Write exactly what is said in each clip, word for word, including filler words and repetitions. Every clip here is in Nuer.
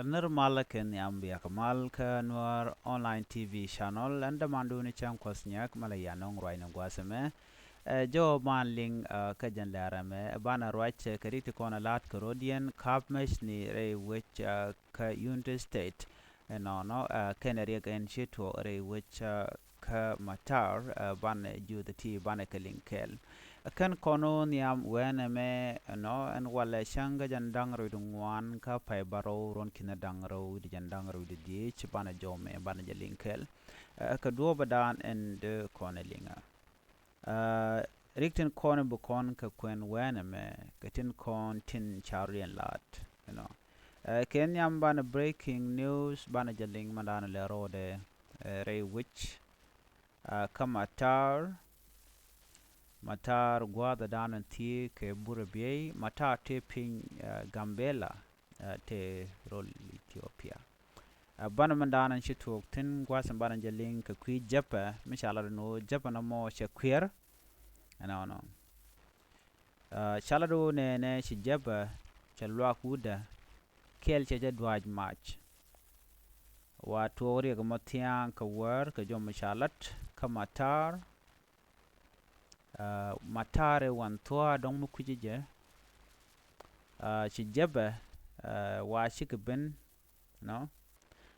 Nir mal kɛ nhiam, bia kɛ mal kä Nuer Online T V channel. Ɛn dämandu ni cäŋ Kuɔth Nyak, malɛ ya nɔŋ ruacni gua̱a̱th ɛmɛ. Ɛ, jɔw ban liŋ, ɛ, kä jɛn lɛr ɛmɛ, ɛ, banɛ ruac, ɛ, kɛ rik ti kɔn ɛ la̱t kɛ rɔ̱diɛn, ka̱p mecni rɛy wec, ɛ, kä Unity State. Ɛnɔnɔ, ɛ, kɛnɛ riɛk ɛn ci tuɔɔk rɛy wec, ɛ, kä Matar, ɛ, banɛ juth ti banɛ kɛ liŋ kɛɛl. Ɛ, kɛn kɔn wä nhiam wɛnɛ mɛ, ɛnɔ, ɛn walɛ cäŋ kä jɛn da̱ŋ rɛw wi̱cdɛ ŋuan kä pay bärɔw ruɔ̱n ki̱n da̱ŋ rɛw wi̱cdɛ jɛn da̱ŋ rɛw wi̱cdɛ dhieec, banɛ jɔw mɛ, banɛ jɛ liŋ kɛɛl. Ɛ, kɛ duɔ̱ɔ̱p ɛ daan ɛn dee kɔn ɛ liŋ ɛ. Ɛ, rik tin kɔn bi kɔn kɛ kuɛn wɛnɛ mɛ, kɛ tin kɔn tin ca rɔ̱diɛn la̱t, you know. Ɛ, kɛ nhiam banɛ breaking news, banɛ jɛ liŋ mɛ daan lɛ rɔɔdɛ, ɛ, rɛy wec, ɛ, kä Matar, Matar gua̱a̱th daan thiee kɛ burɛ biey, Matar tëë piny, ɛ, Gambela, ɛ, tëë rol Ethiopia. Ɛ, banɛ mɛ daan ci tuɔɔk thi̱n gua̱a̱th banɛ jɛ liŋ kɛ kui̱ jäpɛ, mi ca lat ni ɣöö jäpɛ nɔmɔ cɛ kuiɛr. Ɛnɔnɔ. Ɛ, ca lat ɣöö nɛnɛ ci jäpɛ, cɛ luak wutdɛ, kɛl cɛ jɛ dua̱c mac. Wa tuɔɔk riɛk mɔ thia̱a̱ŋ kɛ wäär kɛ jɔm ca lat kä Matar. Ɛ, Matar ɛ wan thua̱a̱ dɔ̱ŋ mi kui̱cä jɛ. Ɛ, ci jäpɛ, ɛ, wa cikɛ ben, nɔ.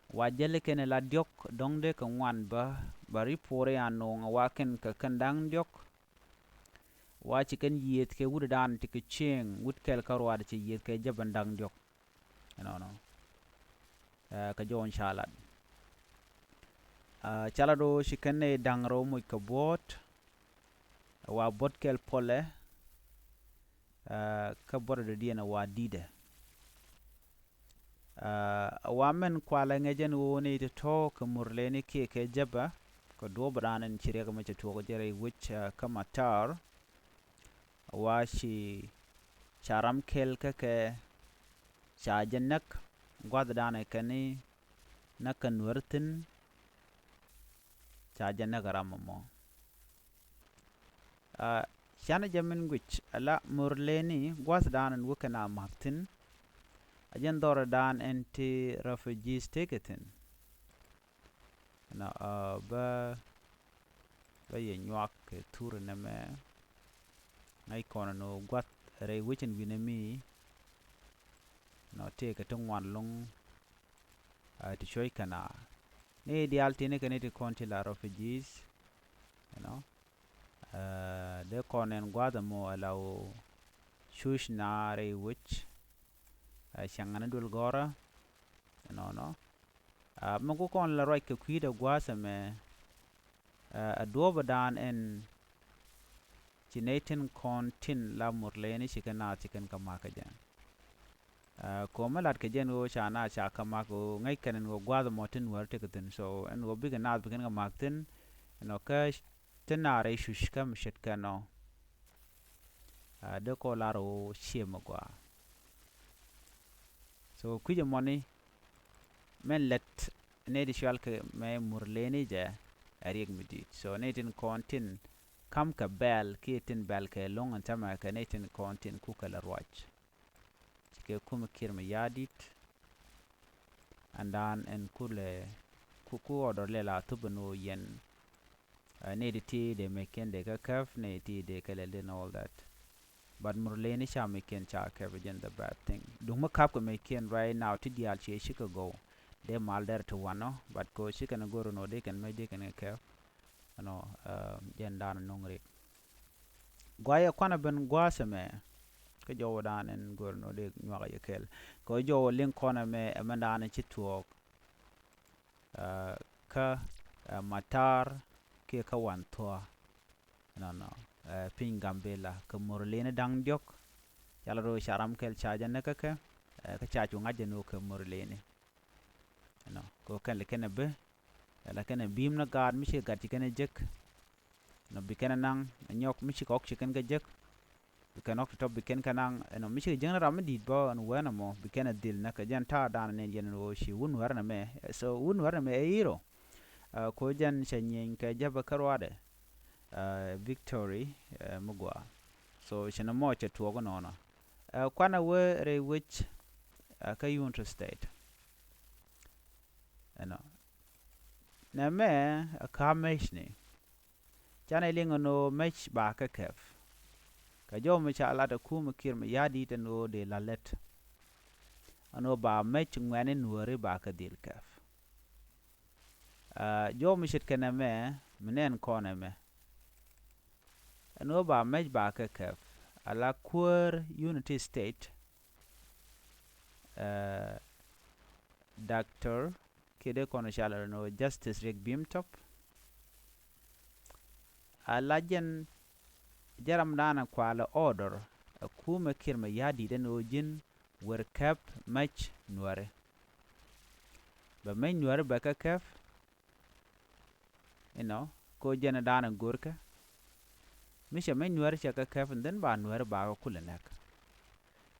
Wa jäli kɛn ɛ la diɔ̱k dɔ̱ŋ dee kɛ ŋuan bä, bä ri puɔr i̱ an no̱o̱ŋ wa kɛn kɛ kɛn da̱ŋ diɔ̱k. Wa ci kɛn yiëëth kɛ wut daan ti kɛ cieŋ, wut kɛl kä ruaad ci yiëëth kɛ jäpɛ da̱ŋ diɔ̱k. Ɛnɔnɔ. Ɛ, kɛ jɔw ca lat. Ɛ, ca lat ɣöö ci kɛn nɛy da̱ŋ rɛw moc kɛ buɔ̱ɔ̱t. Ɛ, wa buɔ̱t kɛl puɔlɛ. Ɛ, kä buɔ̱t dɔ̱diɛn ɛ wa di̱tdɛ. Ɛ, wa mɛn kualɛ ŋäc ɛn ɣöö nɛy ti tɔ̱ kɛ Murleni kiɛ kɛ jäpɛ, kɛ duɔ̱ɔ̱p daan ɛn ci riɛk mɛ cɛ tuɔɔk jɛ rɛy wec, ɛ, kä Matar. Wa ci ca ram kɛl kä kɛ ca jɛ näk gua̱thdan ɛ kɛn i̱ näk kɛ Nuäär thi̱n, ca jɛ näk ram ɛmɔ. Ɛ, canɛ jɛ min guic ala Murleni gua̱thdan ɛn wä kɛn a ma̱k thi̱n. A jɛn dhɔrdan ɛn ti refugees tëëkɛ thi̱n. Nɔ, ɛ, bä, bä yɛ nyuak kɛ thur nɛmɛ. Ŋäc kɔn ni ɣöö gua̱th rɛy wec in wi̱nɛ mi. Nɔ, tëëkɛ ti ŋuan lo̱ŋ, ɛ, ti cuɔ̱c kɛn a. Ni diaal tini kɛ ni ti kɔn ti la refugees, you know. Ɛ, dee kɔn ɛn gua̱a̱th ɛmɔ ɛ la ɣöö cuc na rɛy wec. Ɛ, cäŋ ni duël gɔ̱rä. Ɛnɔnɔ. Ɛ, mi ku kɔn la ruac kɛ kui̱dɛ gua̱a̱th ɛmɛ, ɛ, ɛ duɔ̱ɔ̱pdan ɛn ci nɛy tin kɔn tin la Murleni ci kɛn naath ci kɛn kɛ ma̱k kɛ jɛ. Ɛ, ko̱mɛ lat kɛ jɛn ɣöö ca naath ca kɛ ma̱k ɣöö ŋäc kɛn ɛn ɣöö gua̱a̱th ɛmɔ tin Nuäär tekɛ thi̱n. So ɛn ɣöö bikɛ naath bi kɛn kɛ ma̱k thi̱n. Ɛnɔ kä tin naar i̱ cuc kä mi ce̱tkɛ nɔ. Ɛ, dee kɔ lar ɣöö ciɛ mi gɔaa. So kui̱c ɛmɔni mɛn lät nɛy ti cual kɛ mɛ Murleni jɛ ɛ riɛk mi di̱i̱t. So nɛy tin kɔn tin ka̱m kɛ bɛl kiɛ tin bɛl kɛ lo̱ŋ ɛn täämɛ kɛ nɛy tin kɔn tin kukɛ lɛ ruac. Cikɛ kum Kiir Mayardit. Ɛn daan ɛn kulɛ ku, ku order lɛ la thup ɛn ɣöö yɛn, ɛ, nɛy ti ti dee mɛckiɛn dee kä käp, nɛy ti dee kɛ lɛl den all that. But Murleni ca mɛckiɛn ca käp, jɛn the bad thing. Duŋ mi ka̱pkɛ mɛckiɛn right now ti diaal ciɛ cikɛ gɔw. Dee mal dɛr ti wanɔ, but kɛ ɣöö cikɛn go̱r ɛn ɣöö dee kɛn mɛc dee kɛn kɛ käp. Ɛnɔ, ɛ, jɛn daan no̱ŋ rik. Guayɛ kuanɛ ben gua̱a̱th ɛmɛ. Kä jɔwdan ɛn go̱r ɛn ɣöö dee nyuak yɛ kɛl. Kɛ ɣöö jɔw liŋ kɔn ɛmɛ, ɛmɛ daan ci tuɔɔk. Ɛ, kä, ɛ, Matar kiɛ kä Wanthua. Nɔnɔ, ɛ, piny Gambela kɛ Murleni da̱ŋ diɔ̱k. Ca la ro̱o̱ ca ram kɛl ca jɛ näk kä kɛ, ɛ, kä ca cu ŋa̱c jɛ ni ɣöö kɛ Murleni. Nɔ, kɛ ɣöö kɛn li kɛn ɛ bi, ɛ, la kɛn ɛ bi̱i̱m ni gaat mi ci gat ci kɛn ɛ jek. Nɔ, bi kɛn ɛ naŋ ɛ nyɔk mi ci kɔk ci kɛn kɛ jek. Bi kɛn ɣɔk ti tɔp bi kɛn kɛ naŋ, ɛnɔ, mi cikɛ jiäkni ram mi di̱i̱t bä ɛn wɛn ɛmɔ, bi kɛn ɛ dhil näk kɛ jɛn ta̱a̱ da̱a̱n nɛn yɛn ɛn ɣöö ci wun wɛr nɛmɛ. So wun wɛr nɛmɛ ɛ hero. Ɛ, ko̱ jɛn cɛ nyieny kɛ jäpɛ kä ruaadɛ. Ɛ, victory, ɛ, mi gɔaa. So cɛ nɛmɔ cɛ tuɔɔk ɛnɔnɔ. Ɛ, kuanɛ wee rɛy wec, ɛ, kä Unity State. Ɛnɔ. Nɛmɛ ɛ ka̱m mecni. Canɛ liŋ ɛn ɣöö mec ba kɛ kɛp. Kɛ jɔw mi ca lat ɛ kumɛ Kiir Mayardit ɛn ɣöö dee la lät ɛn ɣöö ba mec ŋuɛ̈tni Nuääri ba kɛ dhil kɛp. Aa, jɔw mi ce̱tkɛ nɛmɛ mi nɛn kɔn ɛmɛ. Ɛn ɣöö ba mec ba kɛ kɛp. Ala kuäär Unity State, aa, Doctor kiɛ dee kɔn cal ɛn ɣöö Justice Riek Bim Top. Ala jɛn jɛ ram da̱a̱n kualɛ order ɛ kumɛ Kiir Mayardit ɛn ɣöö ji̱n wër kɛp mec Nuääri. Bɛ mec Nuääri bɛ kɛ kɛp. Inɔ, ko jɛn da̱a̱n görkɛ. Mi cɛ mec Nuääri cɛ kɛ kɛp, and then ba Nuääri ba kɛ kulɛ näk.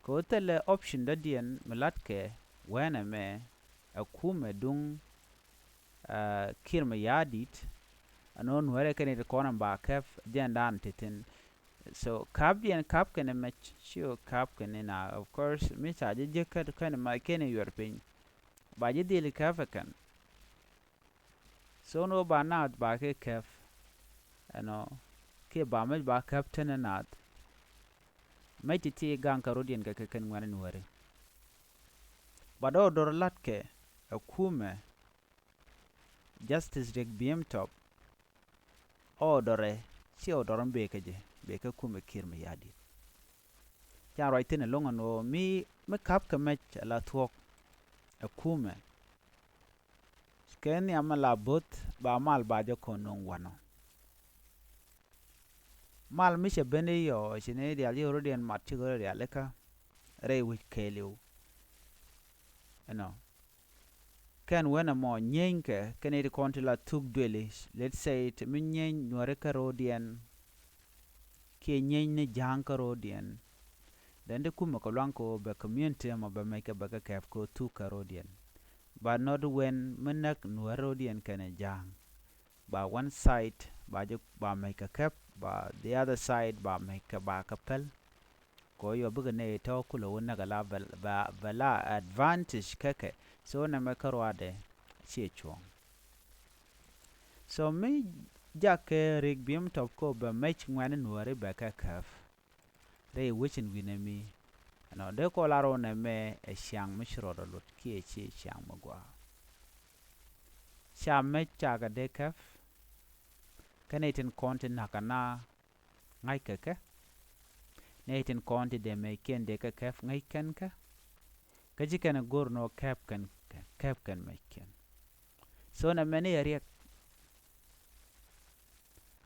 Kɛ ɣöö thilɛ option dɔ̱diɛn mi la̱tkɛ wɛnɛ mɛ ɛ kumɛ duŋ, aa, Kiir Mayardit. Ɛn ɣöö Nuääri kɛn it kɔn ɛn ba kɛp jɛn da̱a̱n ti thi̱n. So ka̱pdiɛn ka̱p kɛn mec, ci ɣöö ka̱p kɛn na, of course, mi ca ji̱ jiäk kä kɛn ma kɛn yuɔr piny. Ba ji̱ dhil kɛp ɛ kɛn. So ni wä ba naath ba kɛ kɛp. Ɛnɔ, kiɛ ba mec ba kɛp tenɛ naath. Mec ti ti gaŋ kɛ rɔ̱diɛn kɛ kɛ kɛn ŋuɛ̈tni Nuääri. Ba dɔɔr dɔr la̱tkɛ ɛ kumɛ Justice Riek Bim Top. Order ɛ, ci order mi bëë kä jɛ, bëë kä kumɛ Kiir Mayardit. Can ruac thi̱n ɛlɔ̱ŋ ɛn ɣöö mi, mi ka̱pkɛ mec ala thuɔ̱k ɛ kumɛ. Kɛ nhiam ala bo̱th ba mal ba jɛ kɔn nöŋ wanɔ. Mal mi cɛ ben i̱ yɔ ci ni diaal ji̱ ɣöö rɔ̱diɛn mat cikɛ rɔ diaal ikä rɛy wi̱c kɛɛliw. Ɛnɔ. Kɛn wen ɛmɔ nyieeny kɛ kɛn it kɔn ti la thuk dueli, let's say ti mi nyieeny Nuääri kä ro̱o̱diɛn. Kiɛ nyieeny ni Ja̱a̱ŋ kä ro̱o̱diɛn. Then ti kumɛ kɛ luaŋ kɛ ɣöö bɛ community ɛmɔ bɛ mec kɛ bɛ kɛ kɛp kɛ ɣöö thuk kä ro̱o̱diɛn. But not when mi näk Nuääri ro̱o̱diɛn kɛnɛ Ja̱a̱ŋ. Ba one side ba jɛ ba mec kɛ kɛp, ba the other side ba mec kɛ ba kɛ päl. Kɛ ɣöö yɔ bikɛ nɛy tɔ̱ kulɛ wä näk ala bɛ, bɛ, bɛ la advantage kä kɛ. So nɛmɛ kä ruaadɛ ciɛ cuɔ̱ɔ̱ŋ. So mi jakɛ Riek Bim Top kɛ ɣöö bɛ mec ŋuɛ̈tni Nuääri bɛ kɛ kɛp. Rɛy wec in wi̱nɛ mi. Ɛnɔ dee kɔ la rɔw nɛmɛ ɛ ciaŋ mi ci rɔɔdɛ luɔt kiɛ ci ciaŋ mi gɔaa. Ca mec cakɛ dee kɛp. Kä nɛy tin kɔn ti na̱k kɛ na ŋa̱ckɛ kɛ. Nɛy tin kɔn ti dee meckiɛn dee kɛ kɛp ŋäc kɛn kä. Kä ci kɛn ɛ go̱r nɔ kɛp kɛn, kɛp kɛn meckiɛn. So nɛmɛ ni ɛ riɛk.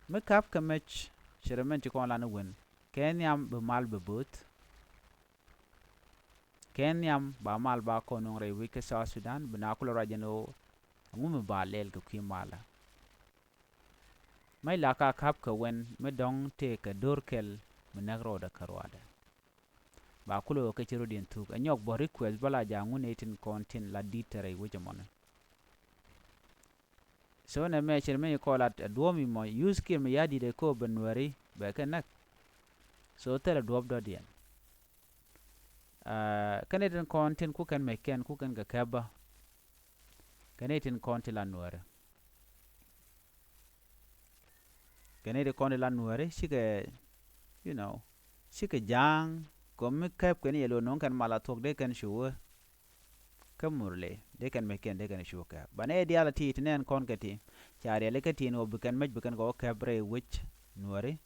Mi ka̱pkɛ mec ci rɛ mɛn ci kɔn lan iwen kɛ nhiam bi mal bɛ bo̱o̱th. Kɛ nhiam ba mal ba kɔn nuŋ rɛy wec kä South Sudan bi na kulɛ ruac jɛn ɣöö ɛŋu mi ba lɛl kɛ kui̱ malä. Mec la ka ka̱pkɛ wen mi dɔ̱ŋ tëëkɛ do̱r kɛl mi näk rɔɔdɛ kä ruaadɛ. Ba kulɛ ɣöö kɛ ci rɔ̱diɛn thuk ɛ nyɔk bä request bä la ja̱a̱ŋ wun ëë tin kɔn tin la di̱t te rɛy wec ɛmɔni. So nɛmɛ cir mi kɔl at ɛ duɔ̱ɔ̱p mi mɔ use kiɛ mi ya̱ di̱t ɛ ko̱o̱p bɛ nuääri bɛ kɛ näk. So thilɛ duɔ̱ɔ̱p dɔ̱diɛn. Aa, kɛn ëë tin kɔn tin ku kɛn mec kɛn ku kɛn kɛ kɛp bä. Kɛn ëë tin kɔn tin la nuääri. Kɛn ëë tin kɔn tin la nuääri cikɛ, you know, cikɛ ja̱a̱ŋ kɔm mi kɛp kɛn yɛ lo̱o̱ no̱o̱ŋ kɛn mal a thuɔ̱k dee kɛn cuwä. Kä Murle dee kɛn mec kɛn dee kɛn cuwä kɛ. Banɛ diaal a ti ti nɛn kɔn kɛ ti ca riali kä ti ni wä bi kɛn mec bi kɛn kɛ wä kɛp rɛy wec nuääri.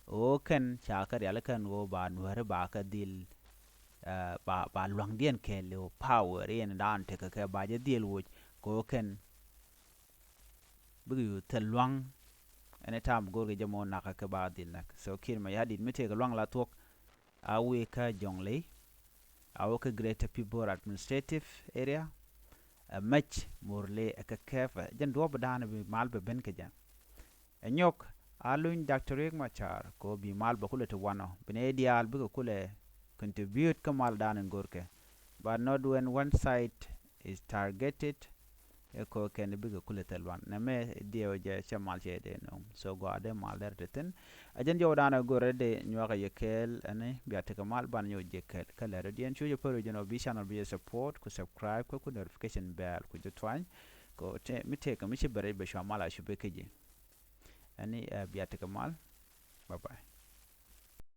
Ɣöö kɛn ca kɛ riali kɛn ɣöö ba nuääri ba kɛ dhil, aa, ba, ba lua̱ŋdiɛn kɛɛliw power in daan tekɛ kɛ ba jɛ dhil woc kɛ ɣöö kɛn bikɛ yu thil lua̱ŋ. Ɛn ɛ tam go̱o̱rkɛ jɛ mɔ nakä kɛ ba dhil näk. So Kiir Mayardit mi tëëkɛ lua̱ŋ la thuɔ̱k a wëë kä Jonglei, a wä kä Greater Pibor Administrative Area. Ɛ mec Murle ɛ kɛ kɛp ɛ jɛn duɔ̱ɔ̱p da̱a̱n bi mal bɛ ben kɛ jɛ. Ɛ nyɔk a luny Doctor Riek Machar kɛ ɣöö bi mal bɛ kulɛ ti wanɔ bi nɛy diaal bikɛ kulɛ contribute kä mal da̱a̱n in go̱o̱rkɛ. But not when one side is targeted. Ɛ kɔ kɛn bikɛ kulɛ thil lua̱ŋ nɛmɛ diɛw jɛ cɛ mal cɛ dee nööŋ. So gɔaa dee mal dɛr ti thi̱n. A jɛn jɔwdan a go̱rɛ dee nyuakɛ yɛ kɛɛl ɛn bia tekɛ mal ban nyɔk jɛ kɛɛl kä lɛr diɛn cu jɛ pär jɛn ɔ bi channel bi jɛ support ku subscribe kä ku notification bell ku jɛ tuany. kɛ mi tëëkɛ mi ci bɛ rɛc bɛ cua mal a cu bɛ kä ji̱. Ɛni bia tekɛ mal. Bye bye.